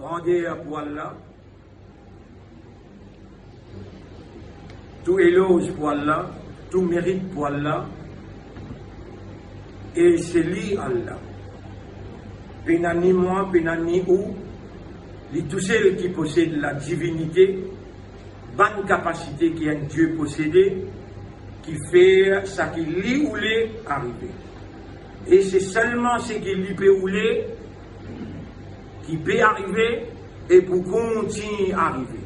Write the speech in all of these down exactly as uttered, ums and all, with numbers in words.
Grander pou Allah, tou eloz pou Allah, tou merit pou Allah, e se li Allah. Pena ni mwa, pena ni ou, li tousel ki posed ladivinite, bann kapasite ki enn Die posede, ki fer seki li oule arive. E se selman seki li pe oule ki pe arive e pou kontign arive.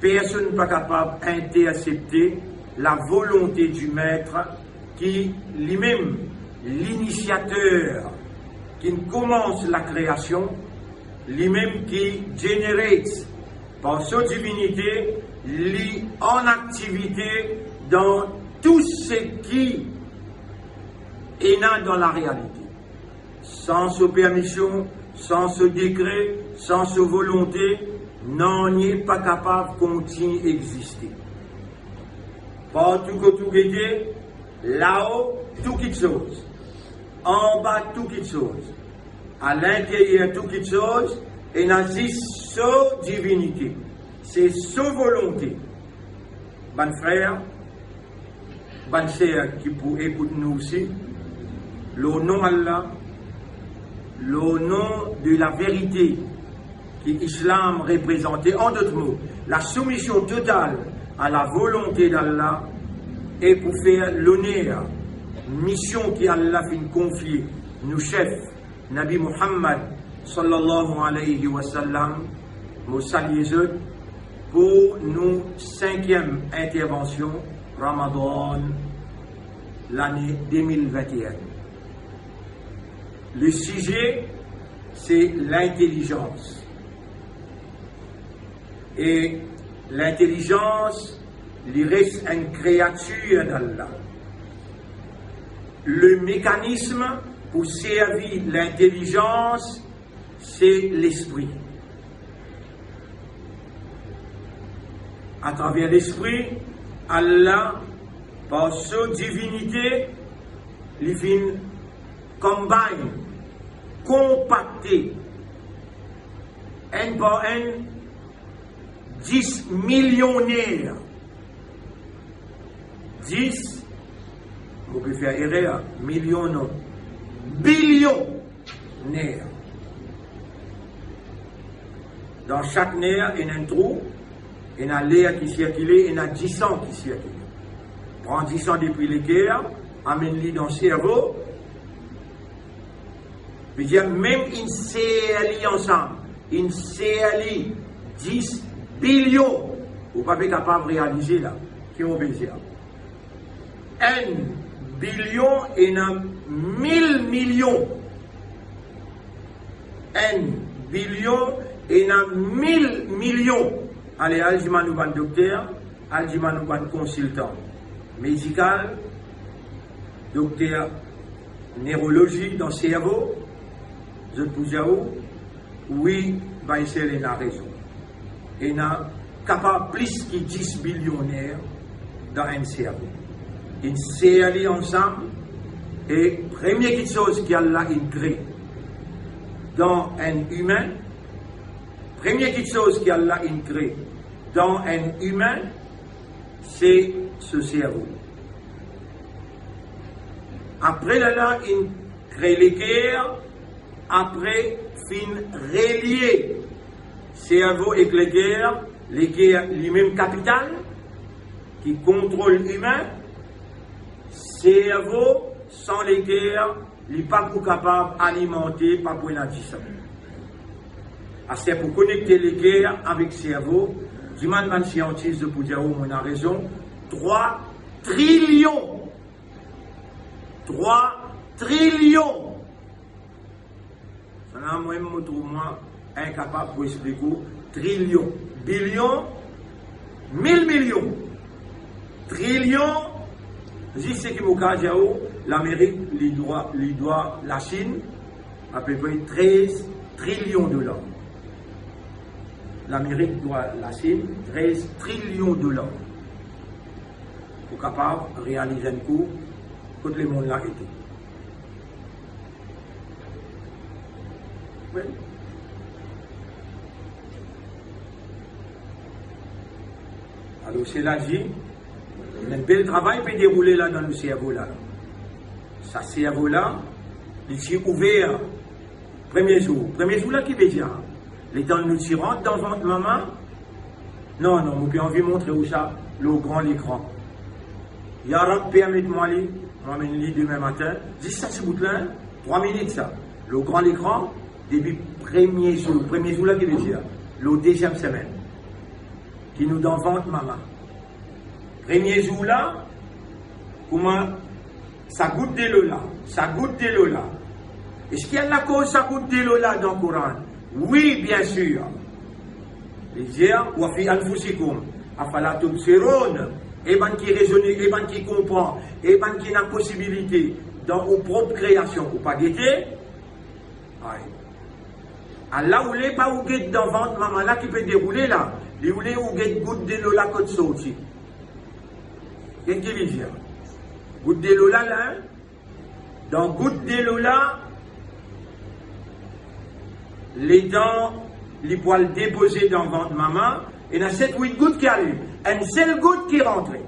Personn pa kapav intersepte lavolonte di Met ki limem linisiater, ki komans lakreasion, limem ki generate par so divinite, li an aktivite dan tou seki ena dan larealite. San so permision, san so dekre, san so volonte, nanye pa kapav kontign existe. Partou kot ou gete, lao tou kitsoz, anba tou kitsoz, alinteryer tou kitsoz, ena zis so divinite, se so volonte. Bann frer, bann ser ki pou ekout nou osi, lor nom Allah, lor nom de laverite ki Islam reprezante, an dot mo, lasoumision total a lavolonte d'Allah, e pou fer loner mision ki Allah finn konfie nou sef, Nabi Muhammad, sallallahu alayhi wa sallam, mo salie zot pou nou sinkiem intervansion Ramadan lane de mil vinte-enn. Le size, se lintelizans. E lintelizans, li res enn kreatir d'Allah. Le mekanism pou servi lintelizans, se lespri. Atraver lespri, Allah, par so divinite, li finn combine, konpakte, enn par enn, dis milion ner. Dis, mo pe fer erer, milion non, bilion ner. Dan sak ner ena enn trou, ena ler ki sirkile, ena disan ki sirkile. Pran disan depi leker, amenn li dan servo, vedir mem inn ser li ansam, inn ser li dis bilion, ou pa pe kapav realize la, ki mo pe dir. Enn bilion ena mil milion. Enn bilion ena mil milion. Ale, al dimann ou bann dokter, al dimann ou bann konsiltan medikal, dokter nerolozi dan servo, zot pou dir ou, wi, bann sel ena rezon. Ena kapav plis ki dis bilion ner dan enn servo. Inn ser li ansam, e premie kitsoz ki Allah inn kre dan enn imin, premie kitsoz ki Allah inn kre dan enn imin, se so servo. Apre lerla inn kre leker, apre finn relie servo ek leker, leker limem kapital ki kontrol imin, servo san leker, li pa pou kapav alimante, pa pou ena disan. Aster pou konekte leker avek servo, dimann bann siantis, zot pou dir ou mo ena rezon, trwa trilion. Trwa trilion. Sa la mwa mem mo trouv mwa inkapab pou explik ou. Trilion, bilion, mil milion. Trilion, zis seki mo kapav dir ou, Lamerik, li dwa, li dwa Lasinn apepre trez trilion dolar. Lamerik dwa Lasinn trez trilion dolar. Pou kapav realiz enn kou kot lemonn la ete. Wi. Alor, sela dir, enn bel travay pe deroule la dan nou servo la. Sa servo la, li ti ouver premie zour. Premie zour la, ki vedir, letan nou ti rant dan vant mama, non, non, mo pe anvi montre ou sa lor gran lekran. Ya Rab, permet mwa li, mo amenn li demin matin, zis sa ti bout la, trwa minit sa, lor gran lekran, depi premie zour. Premie zour la, ki vedir, lor deziem semenn ki nou dan vant mama. Premie zour la, kouma sa gout delo la, sa gout delo la. Eski Allah koz sa gout delo la dan Koran? Wi, biensir. Li dir, "Wa fi anfusikum, afala tubsirun." E bann ki rezone, e bann ki konpran, e bann ki ena posibilite dan ou prop kreasion, ou pa gete? Ay. Allah oule pa ou get dan vant mama la ki pe deroule la, li oule ou get gout delo la kot sorti. Get ki li dir. Gout delo la, la, hein? Dan gout delo la, letan li pou al depoze dan vant mama, ena set, wit gout ki ale, enn sel gout ki rantre.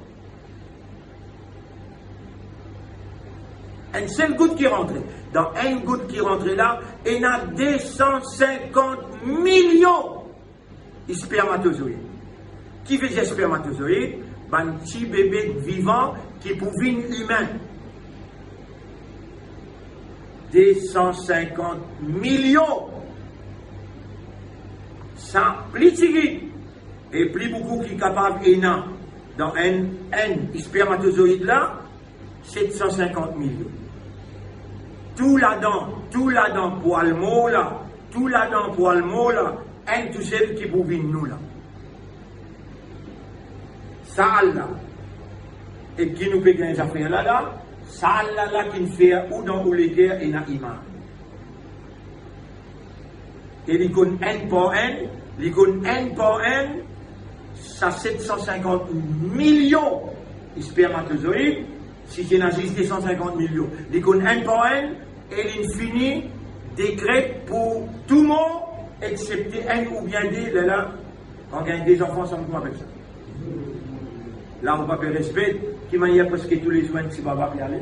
Enn sel gout ki rantre. Dan enn gout ki rantre la, ena de san sinkant milion spermatozoid. Ki vedir spermatozoid? Bann ti bebe vivan ki pou vinn imin. De san sinkant milion. Sa pli tigit e pli boukou ki kapav ena dan enn, enn spermatozoid la, set san sinkant milion. Tou ladan, tou ladan pou al mor la, tou ladan pou al mor la, enn tousel ki pou vinn nou la. Sa Allah. E ki nou pe gagn zafer la la, sa Allah la ki'nn fer ou dan ou leker ena iman. E li konn enn par enn, li konn enn par enn, sa set san sinkant milion spermatozoid, si ti ena zis de san sinkant milion. Li konn enn par enn, e li'nn fini dekret pou tou mor, exsepte enn oubien de, lerla, kan gagn de zanfan, sa nou apel sa. La ou pa pe respet, ki manier preske toulezour enn ti baba pe ale.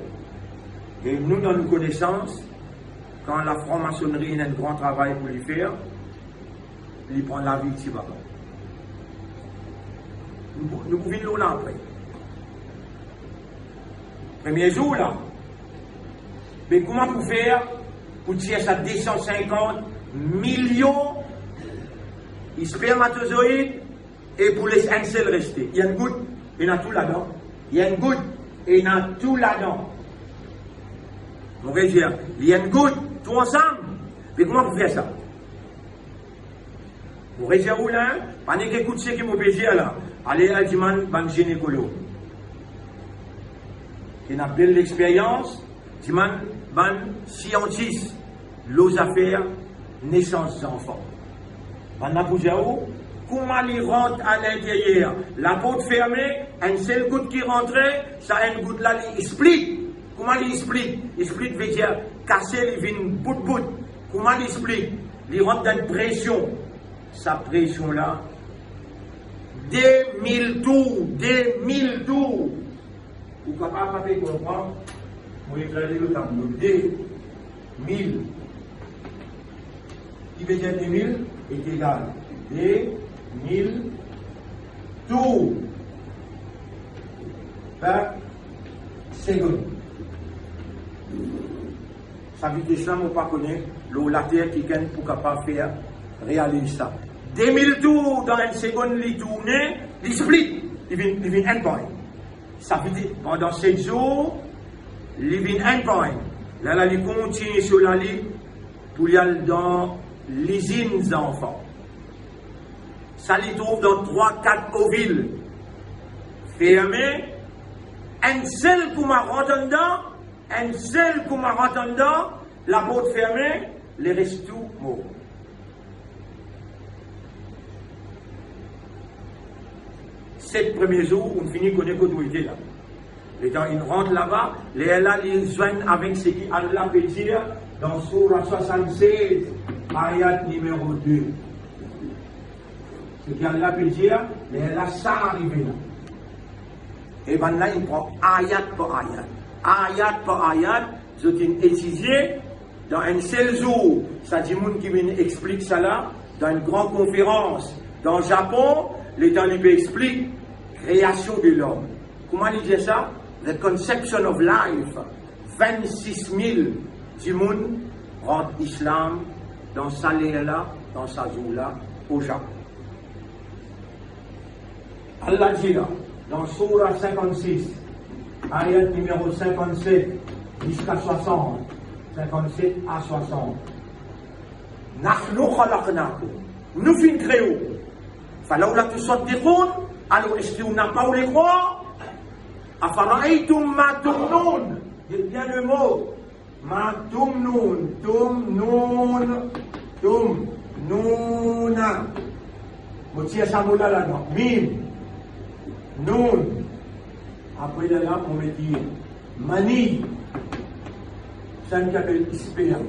E nou, dan nou konesans, kan lafranmasonri ena enn gran travay pou li fer, li pran lavi ti baba. Nou pou, nou pou vinn lor la apre. Premie zour la, be kouma pou fer pou tir sa de san sinkant milion spermatozoid e pou les enn sel reste? Li enn gout, ena tou ladan. Li enn gout, ena tou ladan. Mo redir, li enn gout, tou ansam. Be kouma pou fer sa? Mo redir ou la, pa nek ekout seki mo pe dir la. Ale al dimann bann ginekolog ki ena bel lexperyans, dimann bann siantis lor zafer nesans zanfan. Bannla pou dir ou kouma li rant alinteryer, laport ferme, enn sel gout ki rantre, sa enn gout la li split. Kouma li split? Split vedir kase, li vinn bout-bout. Kouma li split? Li rant dan enn presion. Sa presion la, de mil tour, de mil tour. Ou kapav pa pe konpran, mo ekrir li lor tablo, de mil. Ki vedir de mil? Est égal de mil tour par segonn. Sa vites la, mo pa kone lor later kikenn pou kapav fer realiz sa. De mil tour dan enn segonn li tourne, li split, li vinn, li vinn enn par enn. Sa vedir, pandan set zour, li vinn enn par enn. Lerla li kontigne so lalit pou li al dan lizinn zanfan. Sa li trouv dan trwa, kat ovil ferme, enn sel kouma rant andan, enn sel kouma rant andan, laport ferme, leres tou mor. Set premie zour, ou fini kone kot ou ete la. Letan inn rant laba, lerla li zwenn avek seki Allah pe dir dan Soura swasann-sez, ayat nimero de. Seki Allah pe dir, lerla sa arive la. E bannla inn pran ayat par ayat, ayat par ayat, zot inn etizie dan enn sel zour. Sa dimoun ki vinn explik sa la dan enn gran konferans dan Zapon, letan li pe explik kreasion de lom. Kouma li dir sa? The conception of life. Vinn-sis mil dimoun rant Islam dan sa ler la, dan sa zour la, o Zapon. Allah dir dan Soura sinkannsis, ayat nimero sinkannset ziska swasant, sinkannset a swasant, "Nahnu khalaqnakum", nou finn kree ou. "Falawla tusaddiqun", alor eski ou napa ou le krwar? "Afara'aytum ma tumnun", get bien le mo, "ma tumnun", tumnun, tumnuna. Mo tir sa mo la ladan. Mim, nun. Apre la la, mo met ye. Mani. Sa nou apel sperm.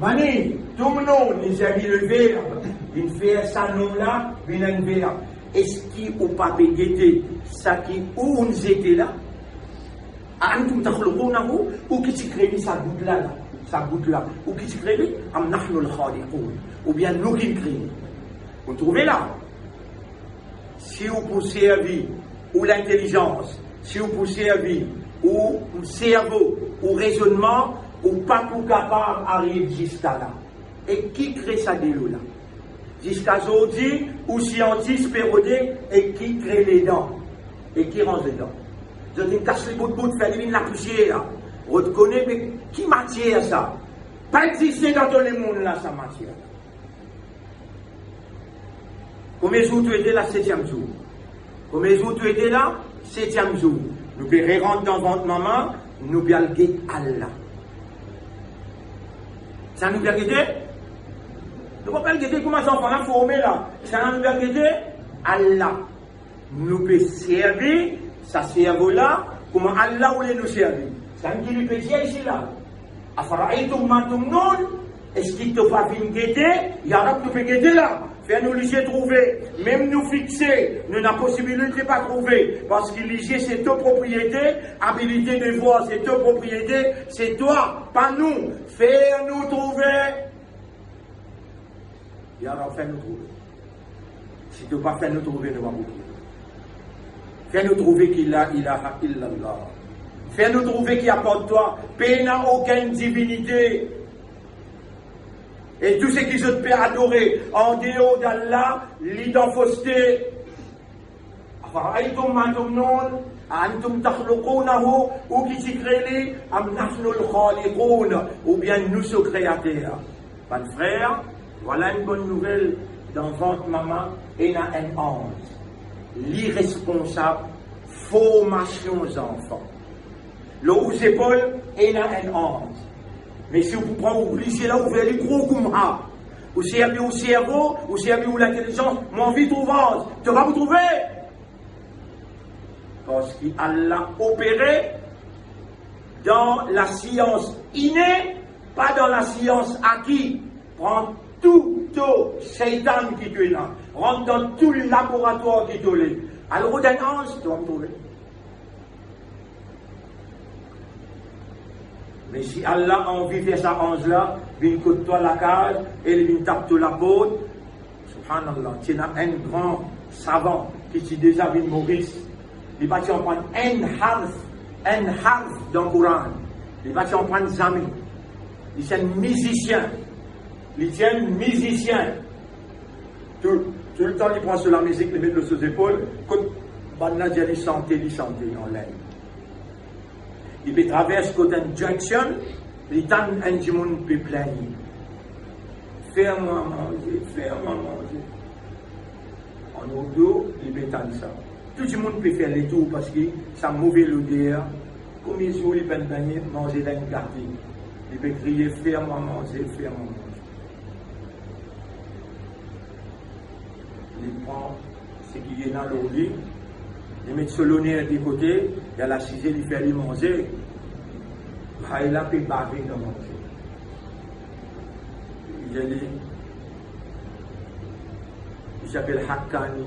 Mani, tumnun, li servi le verb, vinn fer sa nom la vinn enn verb. Eski ou pa pe gete seki ou'nn zete la? "Antum takhluqunahu", ou ki ti kree li, sa gout la, la, sa gout la, ou ki ti kree li? "Am nahnul khaliqun", oubien nou ki kree li? Ou trouve la? Si ou pou servi ou lintelizans, si ou pou servi ou servo, ou rezonnman, ou pa pou kapav ariv ziska la. E ki kree sa delo la? Ziska zordi, ou siantis pe rode, e ki kree ledan? E ki ranz ledan? Zot inn kas li bout bout, fer li vinn lapousier. Rod kone, me ki matier sa? Pa existe dan to lemonn la, sa matier la. Komie zour to ete la? Setiem zour. Komie zour to ete la? Setiem zour. Nou pe rerant dan vant mama, nou pe al get Allah. Sa nou pe al gete? Nou pa pe al gete kouma zanfan la forme la. Sa nou pe al gete? Allah. Nou pe servi sa servo la kouma Allah oule nou servi. Sa ki li pe dir isi la. Afara'aytum ma tumnun, eski to pa vinn gete? Ya Rab, nou pe gete la. Fer nou lizie trouve. Mem nou fixe, nou ena posibilite pa trouve. Parski lizie se to propriete, abilite de voir se to propriete, se twa, pa nou. Fer nou trouve. Ya Rab, fer nou trouve. Si to pa fer nou trouve, nou pa pou trouve. Fer nou trouve ki la ilaha illallah. Fer nou trouve ki apar twa pena okenn divinite. E tou seki zot pe adore an deor d'Allah, li dan foste. Afara'aytum ma tumnun, antum takhluqunahu, ou ki ti kree li, am nahnul khaliqun, oubien nou so kreater? Bann frer, vwala enn bonn nouvel, dan vant mama ena enn anz. Li responsab formasion zanfan. Lor ou zepol ena enn anz. Me si ou pou pran ou lizie la, ou fer li gro koumsa, ou servi ou servo, ou servi ou lintelizans, mo anvi trouv anz, to pa pou trouve. Parski Allah opere dan lasians ine, pa dan lasians aki. Pran tou to seytan ki to ena, rant dan tou laboratwar ki to le, al rod enn anz, to va trouve. Me si Allah anvi fer sa anz la vinn kot twa lakaz e li vinn tap to laport, subhanallah, ti ena enn gran savan ki ti deza vinn Moris. Li pa ti aprann enn harf, enn harf dan Koran. Li pa ti aprann zame. Li ti enn mizisien. Li ti enn mizisien. Tou, toultan li pran so lamizik, li met lor so zepol, kot bannla dir li sante, li sante an Lenn. Li pe travers kot enn junction, li tann enn dimoun pe plengne. Fer mwa manze, fer mwa manze. An Ourdo, li pe tann sa. Tou dimoun pe fer letour parski sa move loder, kouma zour li pa'nn gagn manze dan enn gate. Li pe kriye, fer mwa manze, fer mwa manze. Li pran seki ena lor li, li met so loner de kote, li al asize, li fer li manze. Bray la pe bave dan manze. Li dir li, li ti apel Haqqani.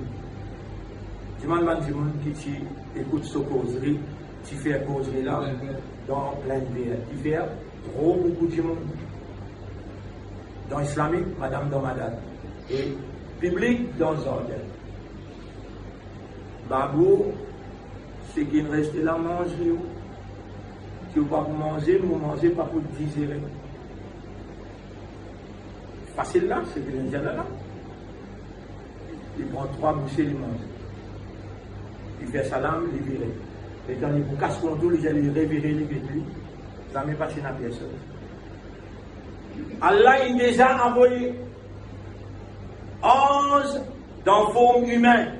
Dimann bann dimoun ki ti ekout so kozri, ti fer kozri la dan Plinn Ver, ti fer tro boukou dimoun. Dan Islamik, madam dan madad. E piblik dan zardin. Babou, seki inn reste la, manz li ou. Si ou pa pou manze, mo manze pa pou dizere. Fasil la, seki li inn dir la la. Li pran trwa bouye, li manze. Li fer salam, li vire. Letan li pou kas kontour, li dir li revire, li get li. Zame pase ena personn. Allah inn deza avoy anz dan form imin.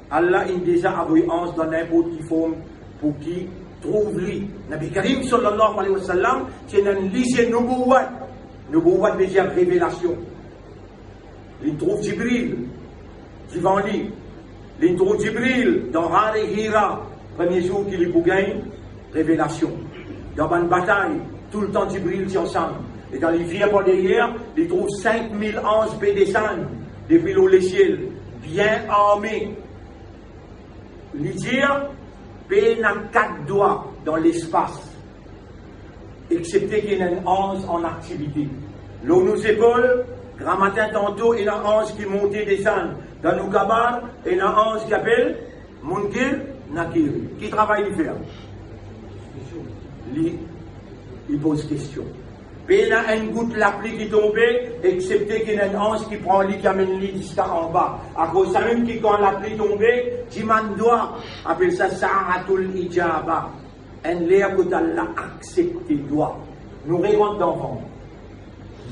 Allah inn deza avoy anz dan ninport ki form pou ki trouv li. Nabi Karim sallallahu alayhi wa sallam ti ena enn lizie nubuwat. Nubuwat ve dir revelasion. Li trouv Jibril divan li. Li trouv Jibril dan Ghar Hira, premie zour ki li pou gagn revelasion. Dan bann batay, toultan Jibril ti ansam. E kan li vir par deryer, li trouv sink mil anz pe desann depi lor lesiel, bien arme. Li dir, pena kat dwa dan lespas, exepte ki ena enn anz an aktivite. Lor nou zepol, gramatin tanto ena anz ki monte desann. Dan nou kabar, ena anz ki apel Munkir, Nakir. Ki travay li fer? Li, li poz kestion. Pena enn gout lapli ki tonbe, exepte ki ena enn anz ki pran li, ki amenn li ziska anba. Akoz samem ki kan lapli tonbe, dimann dwa, apel sa saatul ijaba. Enn ler kot Allah aksepte dwa. Nou revant dan vant.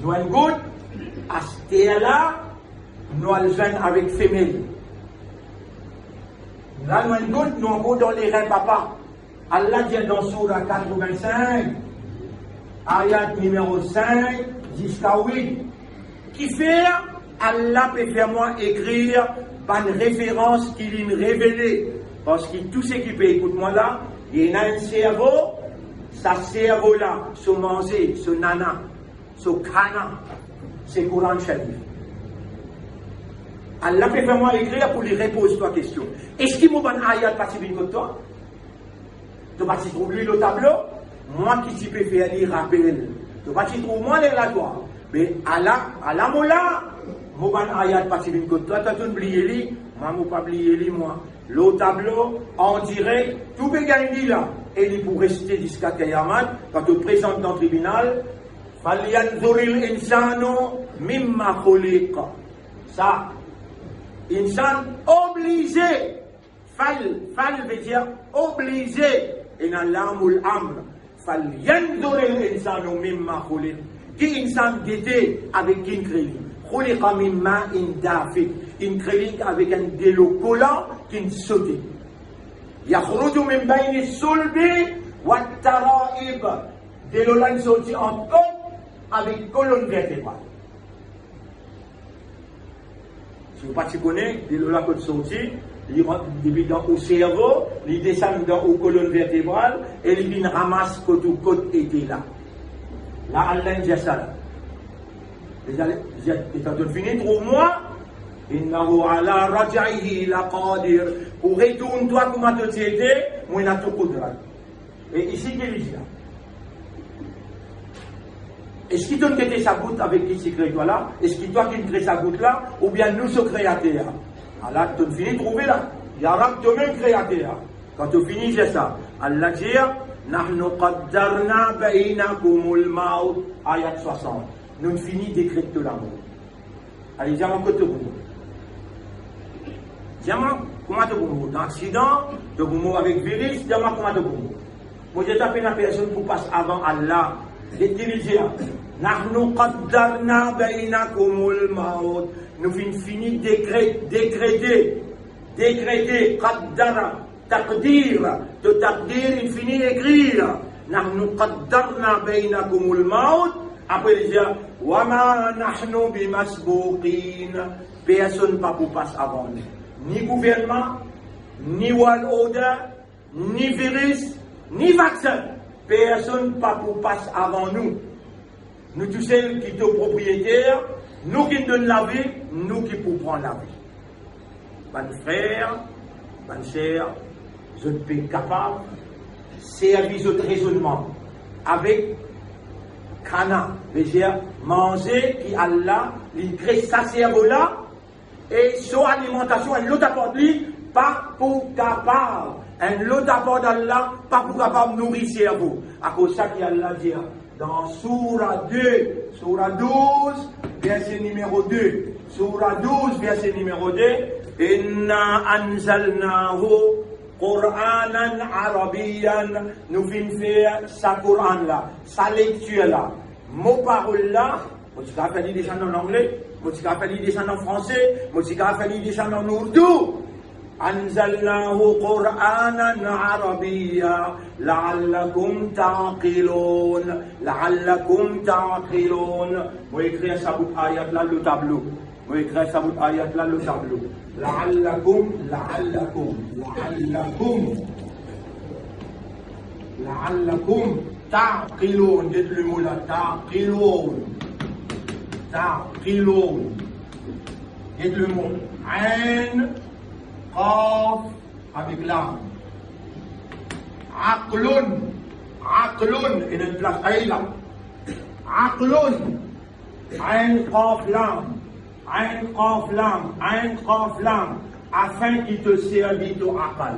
Nou enn gout, aster la, nou al zwenn avek femel. La nou enn gout, nou ankor dan lerin papa. Allah dir dan soura katrovin-sink, ayat nimero sink ziska wit, kifer Allah pe fer mwa ekrir bann referans ki linn revele, parski tou seki pe ekout mwa la, li ena enn servo, sa servo la, so manze, so nana, so kana, se Koran Sharif. Allah pe fer mwa ekrir pou li repoz twa kestion. Eski mo bann ayat pa ti vinn kot twa? To pa ti trouv li lor tablo? Mwa ki ti pe fer li rapel. To pa ti trouv mwa lerla twa? Me ala, ala mo la, mo bann ayat pa ti vinn kot twa, twa to'nn bliye li, mwa mo pa bliye li mwa. Lor tablo, an direk, tou pe gagn li la, e li pou reste ziska kiyamat, kan to prezant dan tribinal, falyanzuril insanu mimma khuliq. Sa, insan oblize, fal, fal ve dir oblize, ena lamul amr. Falyanzuril insanu mimma khuliq. Ki insan gete avek ki inn kre li. Khuliqa min ma'in dafiq. Inn kre li avek enn delo kolan ki'nn sote. Yakhruju min bayni sulbi wat taraib. Delo la inn sorti ant kot avek kolonn vertebral. Si ou pa ti kone, delo la kot sorti, li rant depi dan ou servo, li desann dan ou kolonn vertebral, e li vinn ramas kot ou kot ete la. La Allah inn dir sa la. Deza, deza, letan to'nn fini trouv mwa, innahu ala raj'ihi laqadir. Pou retourn twa kouma to ti ete, mo ena tou koudrat. E isi ki li dir la? Eski to'nn gete sa gout avek ki ti kre twa la? Eski twa ki'nn kre sa gout la, oubien nou so Kreater? Ala to'nn fini trouve la. Ya Rab, tomem Kreater. Kan to fini dir sa, Allah dir, nahnu qaddarna baynakumul mawt, ayat swasant. Nounn fini dekret to lamor. Ale, dir mwa kot to pou mor. Dir mwa kouma to pou mor. Dan aksidan, to pou mor avek viris, dir mwa kouma to pou mor. Mo dir twa pena personn pou pas avan Allah. Get ki li dir, nahnu qaddarna baynakumul mawt. Nou finn fini dekret, dekrete, dekrete, qaddara. Taqdir, to taqdir inn fini ekrir. Nahnu qaddarna baynakumul mawt. Apre li dir, wa ma nahnu bimasbuqin. Personn pa pou pas avan nou. Ni gouvernman, ni world order, ni viris, ni vaksin. Personn pa pou pas avan nou. Nou tousel ki to propriyeter, nou ki donn lavi, nou ki pou pran lavi. Bann frer, Bann ser, zot pe kapav servi zot rezonnman avek kana, vedir manze ki Allah li kre sa servo la, e so alimantasion, enn lot apar li pa pou kapav, enn lot apar Allah pa pou kapav nouri servo. Akoz sa ki Allah dir dan Soura de, Soura douz, verse nimero de. Soura douz, verse nimero de, "Inna anzalnahu Qur'anan Arabiyyan." Nou finn fer sa Koran la, sa lektir la, mo parol la, mo ti kapav fer li deza an angle, mo ti kapav fer li deza an franse, mo ti kapav fer li deza an ourdou. "Anzalnahu Qur'anan Arabiyya la'allakum ta'qilun, la'allakum ta'qilun." Mo ekrir sa bout ayat la lor tablo. Mo ekrir sa bout ayat la lor tablo. La'allakum, la'allakum, la'allakum. La'allakum ta'qilun. Get lemo la, ta'qilun. Ta'qilun. Get lemo. Ain, qaf, avek lam. Aqlun. Aqlun. Ena enn plas, ain la. Aqlun. Ain qaf lam, ain qaf lam, ain qaf lam, afin ki to servi to akal.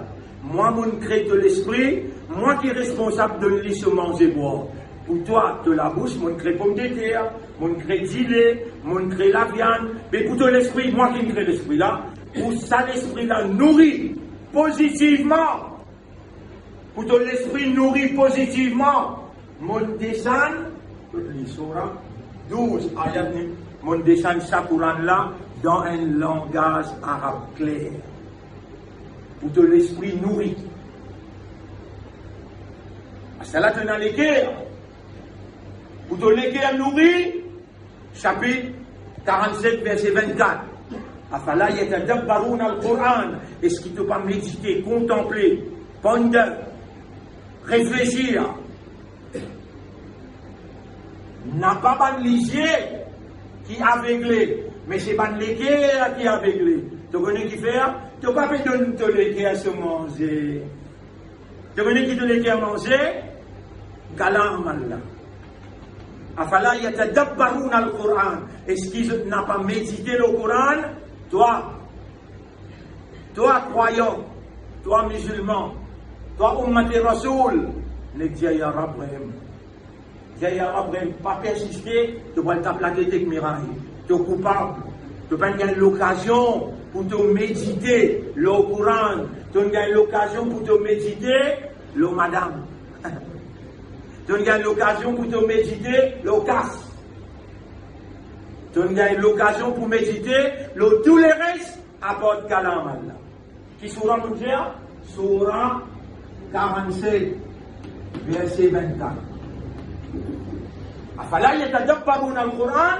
Mwa, monn kre to lespri, mwa ki responsab donn li so manze bwar. Pou twa, to labous, monn kre pomdeter, monn kre dile, monn kre laviann, me pou to lespri, mwa ki kre lespri la, pou sa lespri la nouri pozitivman, pou to lespri nouri pozitivman, monn desann, kot li, Soura douz, ayat ni, monn desann sa Koran la dan enn langaz arab kler. Pou to lespri nouri. Asala to ena leker. Pou to leker nouri, sapit karannset, verse vennkat. "Afala yatadabbaruna al-Qur'an?" Eski to pa medite, kontanple, ponder, reflesir? Napa bann lizie ki avegle, me se bann leker ki avegle. To kone kifer? To pa pe donn to leker so manze. To kone ki to leker manze? Kalam Allah. "Afala yatadabbaruna al-Qur'an?" Eski zot napa medite lor Koran? Twa, twa krwayan, twa mizilman, twa ummat Rasoul, nek dir, "Ya Rab, rem." Dir, "Ya Rab, rem." Pa persiste, to pou al tap latet ek miray. To koupab. To pa'nn gagn lokazion pou to medite lor Koran. To'nn gagn lokazion pou to medite lor madam. To'nn gagn lokazion pou to medite lor kas. To'nn gagn lokazion pou medite lor tou leres apar Kalam Allah. Ki soura monn dir? Soura karannset, verse vennkat. "Afala yatadabbaruna al-Qur'an?"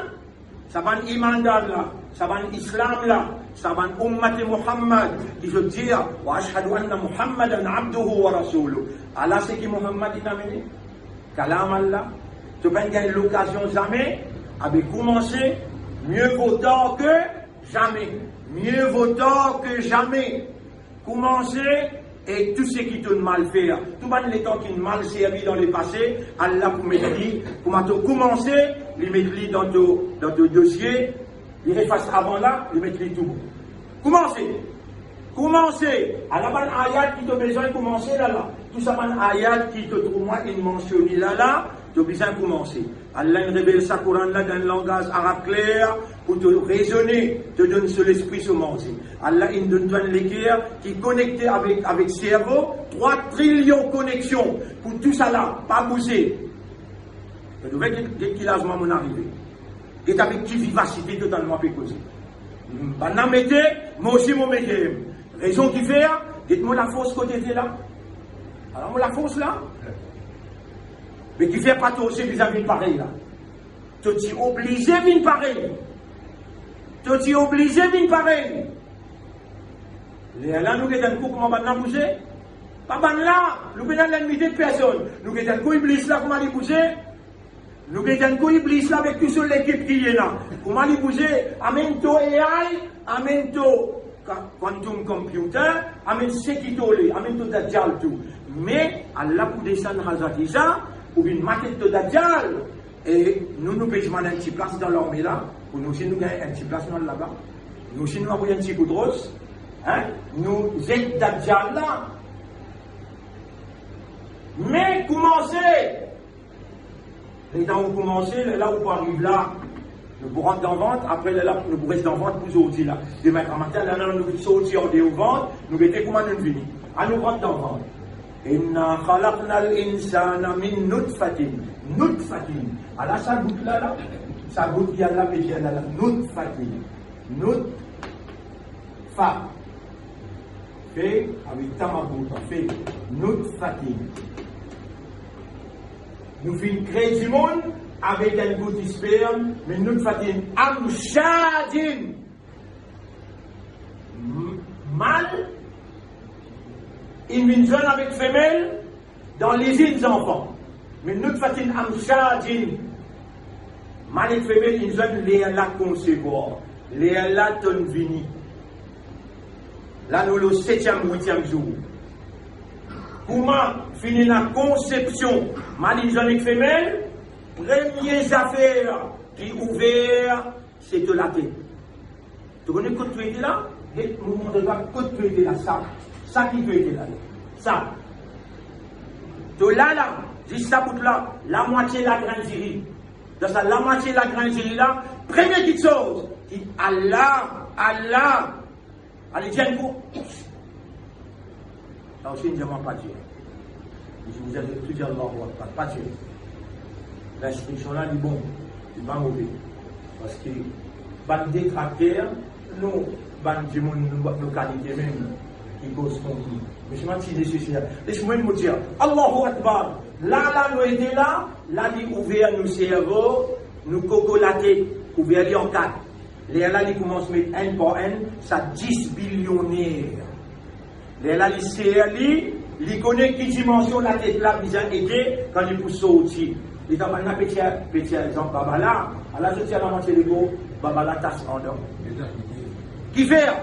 Sa bann imandar la, sa bann Islam la, sa bann ummat Muhammad, ki zot dir, "Wa ashhadu anna Muhammadan abduhu wa rasuluh." Ala seki Muhammad inn amene, Kalam Allah. To pa'nn gagn lokazion zame, abe koumanse, mieux vaut tard que jamais. Mieux vaut tard que jamais. Koumanse, e tou seki to'nn mal fer, tou bann letan ki'nn mal servi dan lepase, Allah pou met li, kouma to koumanse, li met li dan to, dan to dosie, li efas avan la, li met li tou. Koumanse, koumanse, ala bann ayat ki to bizin koumanse la la, tou sa bann ayat ki to trouv mwa inn mansione la la, to bizin koumanse. Allah inn revel sa Koran la dan langaz arab kler, pou to rezone, to donn so lespri so manze. Allah inn donn twa enn leker ki konekte avek, avek servo, trwa trilion koneksion, pou tousala pa bouze. Get, get ki laz mwa monn arive. Get avek ki vivasite totalman pe koze. Bann la mete, mwa osi mo mete. Rezon ki fer, get mo lafors kot ete la. Ala mo lafors la. Me ki fer pa to osi bizin vinn parey la. To ti oblize vinn parey. To ti oblize vinn parey. Lerla nou gete enn kou kouma bann la bouze. Pa bann la, nou pena lenmite personn. Nou gete enn kou Iblis la kouma li bouze. Nou gete enn kou Iblis la avek tou so lekip ki li ena. Kouma li bouze, amenn to A I, amenn to Ka-, quantum computer, amenn seki to le, amenn to Dajjal tou. Me Allah pou desann Hazrat Isa, pou vinn maket to Dajjal. E nou, nou pe dimann enn ti plas dan larme la, pou nou osi nou gagn enn ti plas, nou al laba. Nou osi nou avoy enn ti kout ros, hein? Nou zet Dajjal la. Me koumanse, letan ou koumanse, lerla ou pou ariv la, nou pou rant dan vant, apre lerla nou pou res dan vant pou zordi la. Demin gramatin, lerla nou sorti andeor vant, nou gete kouma nou vini. Anou rant dan vant. Inna khalaqnal insana min nutfatin. Nutfatin. Ala sa gout la la, sa gout ki al la, pe dir la la. Nutfatin. Nutfa. Fe, avek ta marbout, fe. Nutfatin. Nou finn kre dimoun avek enn gout sperm, min nutfatin amshajin. M-, mal, inn vinn zwenn avek femel, dan lizinn zanfan. Min nutfatin amshajin. Mal ek femel inn zwenn, lerla konsevwar. Lerla tonn vini. La nou lor setiem, witiem zour. Kouma finn ena konsepsion, mal inn zwenn ek femel, premie zafer ki ouver, se to latet. To kone kot to ete la? Get, mo montre twa kot to ete la, sa. Sa ki to ete la. Sa. To la la, zis sa bout la, lamwatie lagrin diri. Dan sa lamwatie lagrin diri la, premie kiksoz ki al la, al la, ale dir enn kou. Sa osi, inn dir mwa pa dir. Li dir, tou dir Allahu Akbar, pa dir. Linstriksion la, li bon, li pa move. Parski bann detrakter, nou, bann dimoun, nou, nou kalite mem, ki koz kont nou. Me sima ti neseser. Les mwa mo dir, Allahu Akbar. La, la, nou ete la, la, li ouver nou servo, nou koko latet, ouver li an kat. Lerla li koumans met enn par enn sa dis bilioner. Lerla li ser li, li kone ki dimansion latet la bizin ete kan li pou sorti. Letan bann la pe tir, pe tir lexanp baba la, ala zot tir lamwatie lekor, baba la tas andan. Kifer?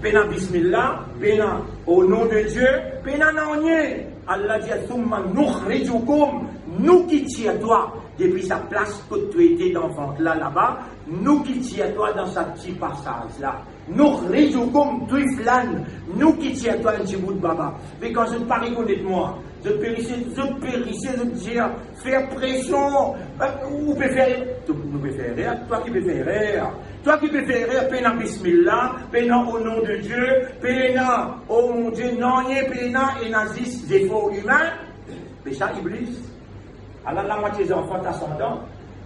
Pena bismillah, pena au nom de Dieu, pena nanye. Allah dir, summa nukhrijukum, nou ki tir twa depi sa plas kot to ete dan vant la laba, nou ki tir twa dan sa ti pasaz la. Nukhrijukum twiflan, nou ki tir twa enn ti bout baba. Me kan zot pa rekonet mwa, zot pe ese, zot pe ese, zot dir, fer presion, eh, ou pe fer, to, nou pe fer erer, twa ki pe fer erer. Twa ki pe fer erer, pena bismillah, pena au nom de Dieu, pena, oh mon Dieu, nanye pena, ena zis zefor imin, me sa Iblis. Ala lamwatie zanfan tas andan,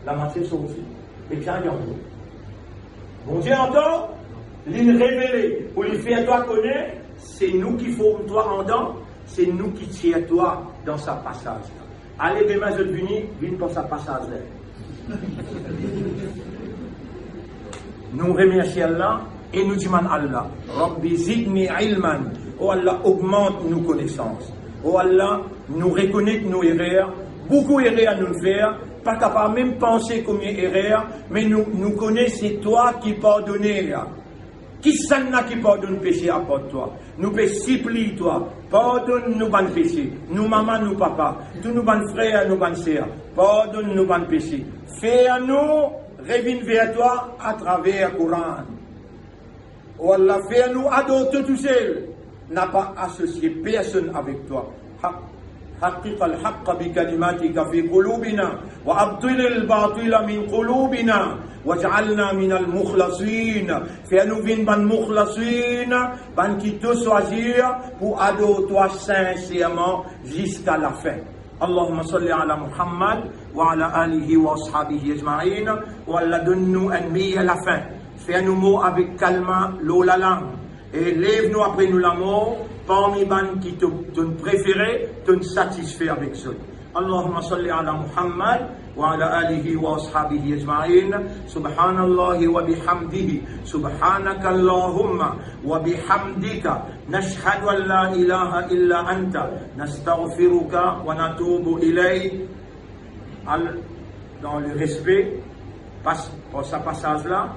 lamwatie sorti. Ek sa, li andan. Bondie antan, li revele, pou li fer twa kone, se nou ki form twa andan, se nou ki tir twa dan sa pasaz la. Ale, demin zot vini, vinn par sa pasaz la. Nou remersie Allah e nou dimann Allah, Rabbi zidni ilman, o Allah, ogmant nou konesans. O Allah, nou rekonet nou erer, boukou erer nou fer, pa kapav mem panse konbien erer, me nou, nou kone se twa ki pardoner. Kisannla ki pardonn pese apar twa? Nou pe sipliy twa, pardonn nou bann pese, nou mama, nou papa, tou nou bann frer, nou bann ser, pardonn nou bann pese. Fer nou revinn ver twa atraver Koran. O Allah, fer nou ador twa tousel, napa asosie personn avek twa. Haq-, haqqiqil haqqa bi kalimatika fi qulubina, wa abtilil batila min qulubina, waj'alna minal mukhlasin. Fer nou vinn bann mukhlasin, bann ki to swazir pou ador twa sinserman ziska lafin. Allahumma salli ala Muhammad wa ala alihi wa ashabihi ajma'in. O Allah, donn nou enn meyer lafin. Fer nou mor avek kalma lor lalang. E lev nou apre nou lamor parmi bann ki to, tonn prefere, tonn satisfe avek zot. Allahumma salli ala Muhammad wa ala alihi wa ashabihi ajma'in. Subhanallahi wa bihamdihi. Subhanakallahumma wa bihamdika. Nashhadu an la ilaha illa anta. Nastaghfiruka wa natubu ilayk. Al, dan le respe, pas, par sa pasaz la.